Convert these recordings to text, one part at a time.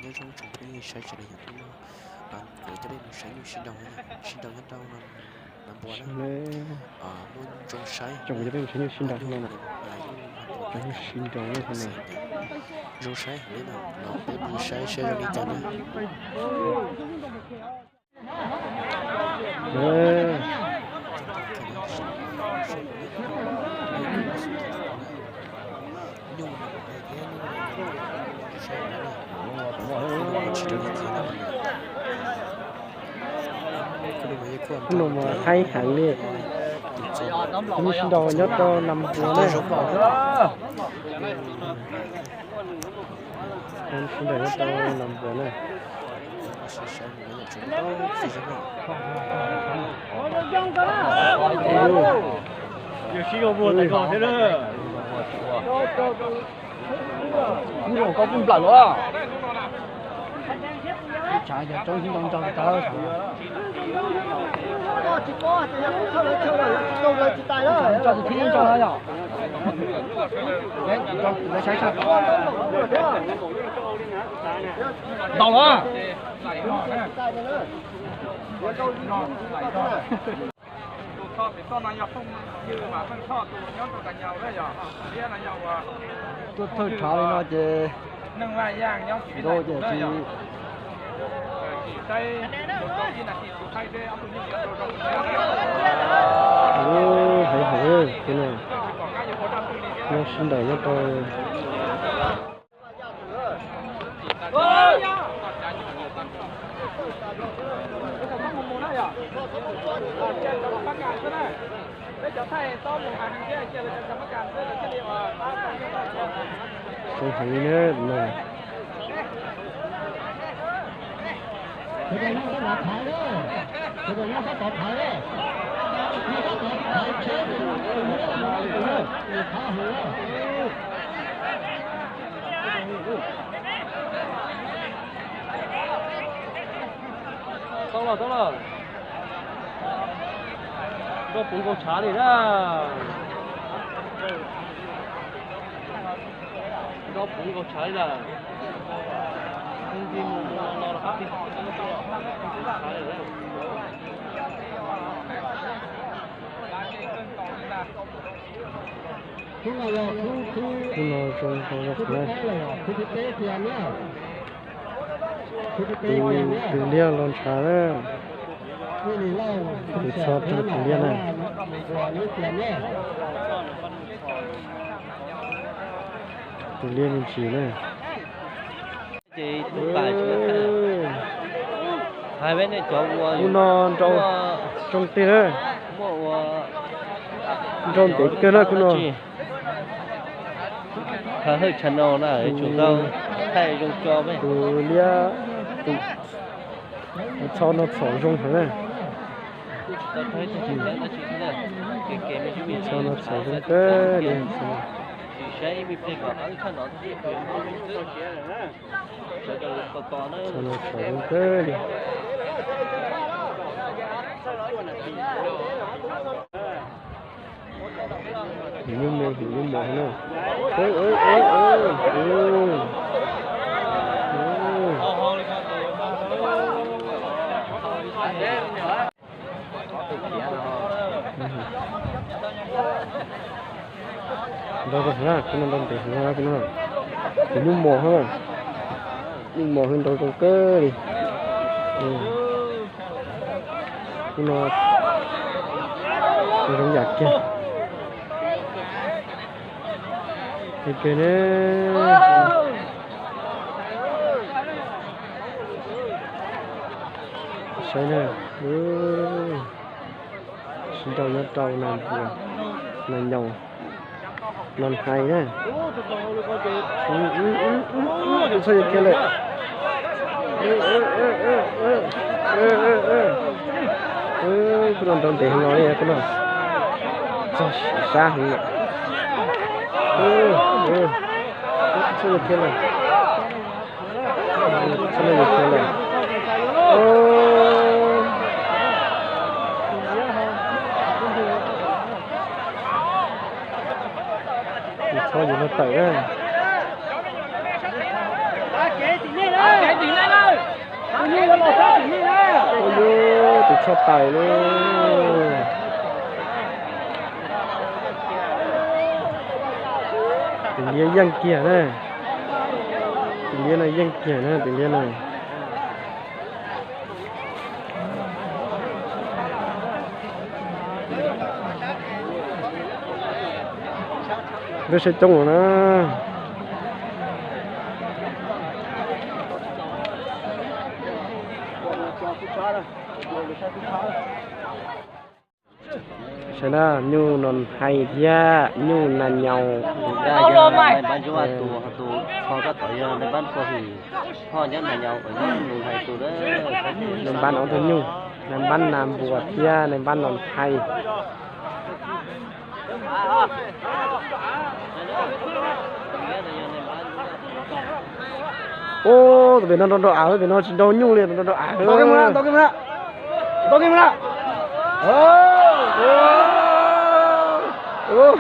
Nyob zoo tsoom phooj ywg saib sawv daws, yog hnub no kuv coj peb mus saib nyuj sib nraus, sib nraus nyob rau Nas Npuas na. Muaj zoo saib, kuv coj peb mus saib nyuj sib nraus no. Nyuj sib nraus no. Zoo saib heev li no, los peb mus saib saib zoo li cas na. Hnub no mas haib heev li. Nyuj sib nraus nyob rau Nas Npuas na. Nyuj sib nraus nyob rau Nas Npuas na. Kub zoo koj kuj nplawm los. Tshav cov roob xib ntoo ntau tawv. Tso tus thib ntso no yom. Lawv saib sab tod. Ntaus los. Tus tho pem toj no yog phooj ywg mas pheej thoj tus nyob rau Kas Nyaus na yog, thiab no yog ua tuaj thawj tshav li no ces nkauj ces tsis, tsis saib rau ib nas this tus thaij seb ob tug nyob rau zoo. Heev heev, nyob sib nraus nyob rau Zoo heev li na. Tau los, tau los. Nrau puv nkaus tshav li na. Nrau puv nkaus tshav li lawm. Tus ntxim mus mus no los qab tig tshav li na. Hnub no zoo nkaus zoo na. Tus, tus liab los ntshav na. Tus txho rau tus liab na. Tus liab me ntsis na. Khub no nrau zoo tiag na. Nrau ntev kawg na khub no. Tus liab, tus txho no txhom zoo heev na. Txho no txhom zoo kawg li. Txho no txhom zoo kawg li. Him nyuj mos, him nyuj mos na. Nrau zoo heev na, khub no nrau ntev heev na, khub no. Him nyuj mos na. Nyuj mos nrau zoo kawg li. Khub no zoo yam kiag. Heev kawg na. Saib na. Sib nrau nyob rau Nas Npuas, Nas Nyaus, Nas Hais na. Tus txho yuav khiav lawm. Khub no nrau ntev heev no li khub no. Txog sab heev lawm. Tus txho yuav khiav lawm. Tus txho no yuav khiav lawm. Tus txho yuav luag tawm na. Tus tshaj tawm li. Tus liab yeej kiag na. Tus liab no yeej kiag na, tus liab no. Lub siab coob na. Saib na, nyuj no hais thiab nyuj nas nyaus. Npab ob tug nyuj, npab nas npua thiab npab no hais. Ub, tus pem no nrau nrau av, pem no tsis nrau nyuj li, nrau nrau av.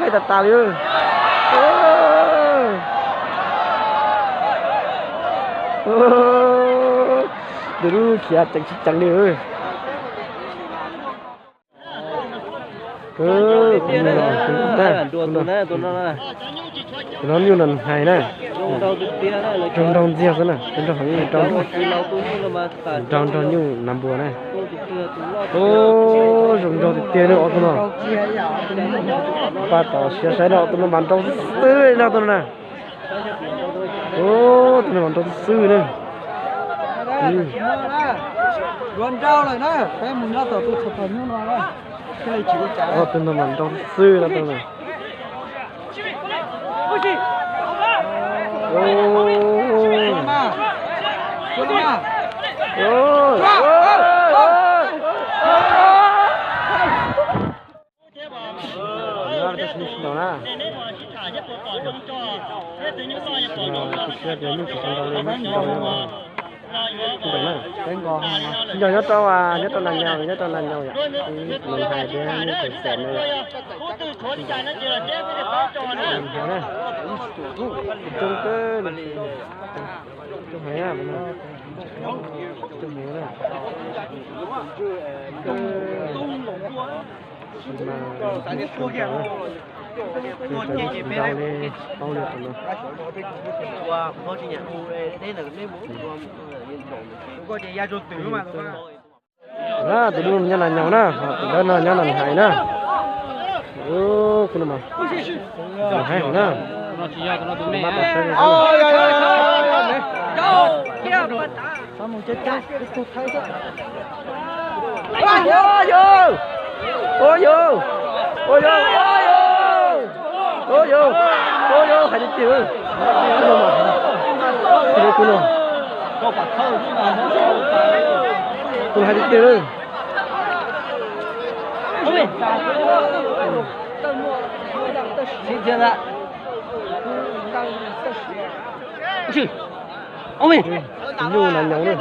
Hais tas tas li. Tus lub khiav ceev tsis ceev li. Tus no nyuj no hais na. Zoo nraug ntxiag xwb na, zoo nraug heev, nraug nraug nyuj nas npua na. Ub, zoo nraug tiag tiag li ob tug no. Pab tau siab saib na, ob tug no mas nraug xwb xwb na, ob tug no na. Ub, tus no mas nraug xwb xwb na. Ob tug no mas nraug xwb xwb na, ob tug no. Tsis nco nyob rau, nyob rau nas nyaus, nyob rau nas nyaus yom. Nws hais tias nws tseem xeem no yom. Nws hais na, zoo kawg, zoo heev na, zoo heev na. Mas nrau li paub li qhov no. Tus dub nyob nas nyaus na, ho tus dawb no nyob nas hais na. Ub, kuv no mas nas hais na. Ua yau, ua yau, hais tiag tiag. Kuv no, kuv no hais tiag tiag. Nyuj nas nyaus na.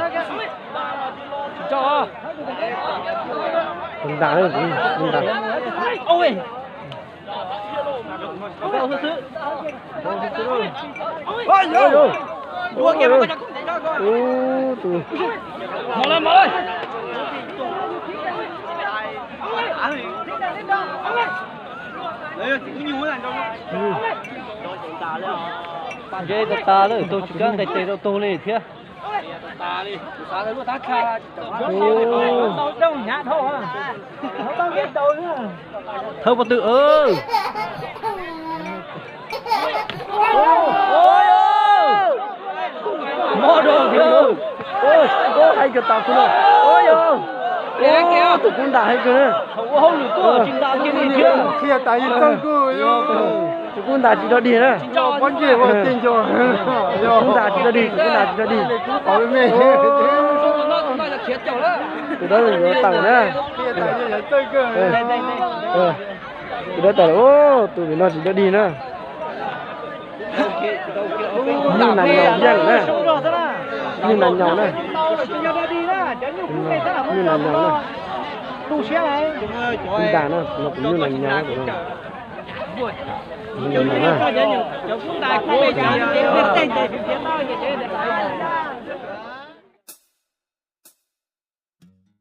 Tus ntas, tus ntas. Tus nce tas tas lawm, tus tsis kav nqis tes rau tus li thiab. Thawb pob tw. Mob rau thiab. Hais kiag tas kuv no. Ua yau, tus kub ntas heev kawg na. Tus kub ntas tsis dog dig na. Tus kub ntas tsis dog dig, tus kub ntas tsis dog dig, tus kub ntas tsis dog dig. Tus dawb yuav tawm na. Tus dawb tawm, tus pem no tsis dog dig na. Nyuj nas nyaus yeej na. Nyuj nas nyaus na. Nyuj nas nyaus na. Kuv ntas na, no kuv nyuj nas nyaus na. Nyuj nas nyaus na.